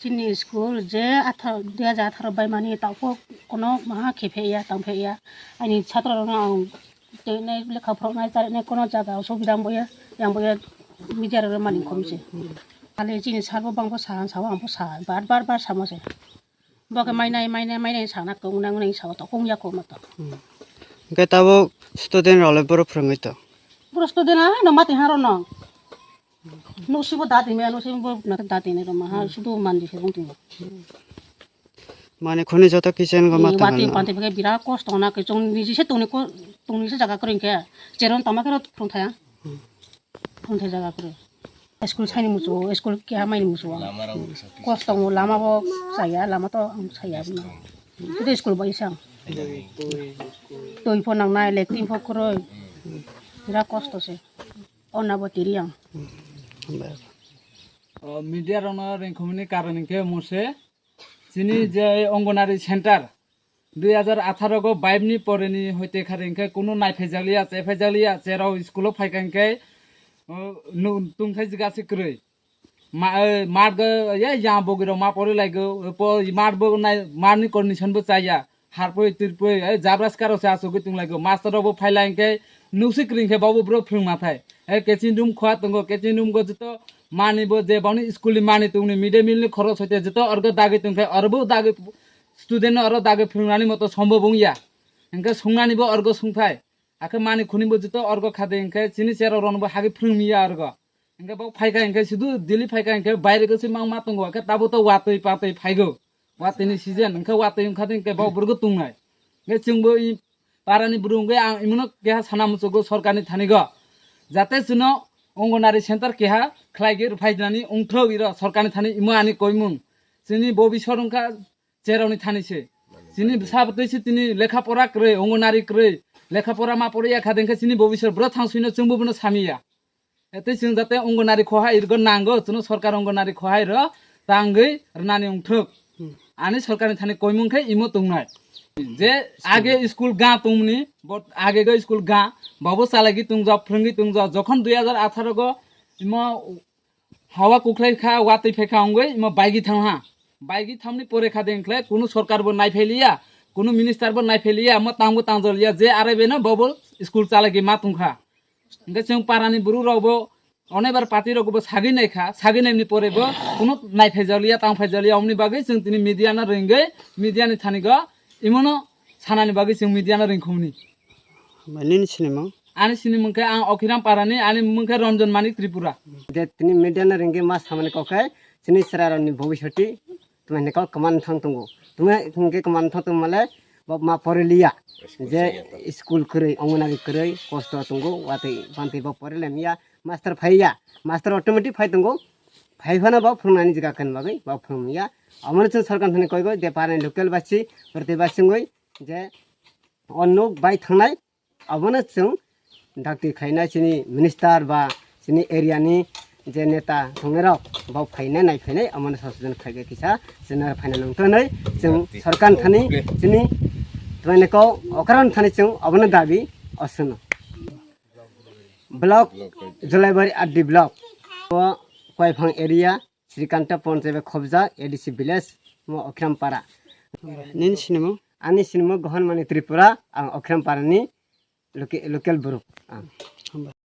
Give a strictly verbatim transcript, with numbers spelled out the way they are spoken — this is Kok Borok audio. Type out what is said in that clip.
Chini school je atharo, dui hajar atharo bai mani taopo kono maha khe phe ya, tang phe ya. Ani chhatro rokno ang teinai lekha phoroknai, charinai kono jaga osubida wng boya, yang boya media rok mani khom se. Hale chini sir bo bang bo sa, ang sao, ang bo sa, bar bar bar samo se. Bo khe mainai, mainai, mainai sana kong nang nang sao to kong ya ko ma to. Hwnkhe tabuk student rok le boro phwrwngwi to. Boro student a no mati haro no. Nusibo dati me, nusibo na dati ne roma ha, sudu mandi se bung tingo. Mane khoni joto kitchen go mata wati ganna. Pante bage birat kosto na ke chong ni se toni ko, toni se jaga kring ke. Cheron tama ke rot phung thaya. Phung thaya jaga kring. School saini musu, school ke ha maini musu. Kosto mo lama bo saya, lama to ang saya. Sudu school bo isang. Toi pho nang nai, lectin pho kroi. Birat kosto se. Ona bo tiri ang. O media rokno ringkhumani karon hinkhe mose chini je Anganwadi center dui hajar atharo go five ni pore ni hoite khare hinkhe kunu naiphaijak liya, chephai jak liya, cherao school o phaikha hinkhe, o, nu-, tungthai jigase kwrwi. Ma, eh, mat go, eh, ya bogirok ma pori lai go, eh, po, mat bo nai, mat ni condition bo chaya. Harpoi, tirpoi, eh, jabra skarok se asogwi tong lai go. Master rok bo phai lai hwnkhe, nuksi kring khe bo bo bro phwrwng ma thai. Eh, catching room khwa tongo, catching room go joto mani bo je boni school ni mani tongni, mid day meal ni khorok hoite joto orgo dagwi tong khe, oro bo dagwi student no oro dagwi phwrwng nani moto sombo bung ya. Hwnkhe sungnani bo orgo sung thai. Akhe mani khuni bo joto orgo khade hwnkhe chini cherok rok no bo hagwi phwrwng ya orgo. Hwnkhe bo phaikha hwnkhe sudu Delhi phaikha hwnkhe baire khe se mang ma tongo, hwnkhe tabo to watwi patwi phaigo. Watwi ni season hwnkhe watwi wngkha de hwnkhe bo burgo tongnai. Hwnkhe chwngbo i parani buru hwnkhe ang imono keha sana muchugo sorkarni thani go. Jate chwno Anganwadi center keha khlaigwi rwphainani wngthok iro sorkarni thani imo ani koimung. Chini bobisor wngkha cherokni thani se. Chini bwsa bwtwi se tini lekha pora kwrwi, Anganwadi kwrwi, lekha pora ma poriya kha de hwnkhe chini bobisor bwrwi thang swino chwngbo bono samiya. Etei chwng jate Anganwadi khohai rwgo nango, chwngno sorkar Anganwadi khohai rw tangwi rwnani wngthok. Hmm. Ani sorkarni thani koimung khe imo tongnai. Je age school ga tongmani, bo age go school ga, bobo chalagwi tongjak, phwrwngwi tongjak. Jokhon dui hajar atharo go imo hawa kuklai kha, watwi phai kha wngwi imo baigwi thang ha. Baigwi thamni pore kha de wngkhle kunu sorkar bo naiphai liya, kunu minister bo naiphai liya, mo tangbo tangjak liya, je arai beno bobo school chalagwi ma tongkha. Hingke chwng parani buru rok bo onebar party rok bo sagwi naikha, sagwi naimni pore bo kunu naiphai jaliya, tangphai jaliya, omni bagwi chwng tini media no ringwi media ni thani go imono sanani bagwi chwng media no ringkhumni. Nini sinimung? Ani sinimung khe ang Okhiram parani, ani mung khe Ranjan Manik Tripura. Je tini media no ringwi ma samani kok khe chini chwrairokni bobisoti tuma hinwi kok kwma thang tongo. Tuma hinwi kwma thang tongmale bo ma poriliya. Je school kwrwi, Anganwadi kwrwi, kosto tongo, watwi bantwi bo porilaimiya. Master phaiya, master automatic phai tongo. Phai phano bo phwrwngnani jaga kani bagwi bo phwrwngya. Omono chwng sorkar thani koigo je parani local basi, protibasi wngwi je o nuk bai thangnai. Abono chwng dakti khaina chini minister ba chini area ni je neta thongnairok bo phainai nai phainai, abono sosojwn khaikhe kisa chwngno phaina nangthanai chwng sorkar thani chini twainiko Okhiram thani chwng abono dabi oswno. Block Jolaibari R D block o Koiphang area Srikanta Ponchayat khobjak A D C village mo Okhiram para. Nini sinimo? Ani sinimo Gohan Mani Tripura, ang Okhiram parani loke-, local borok ang.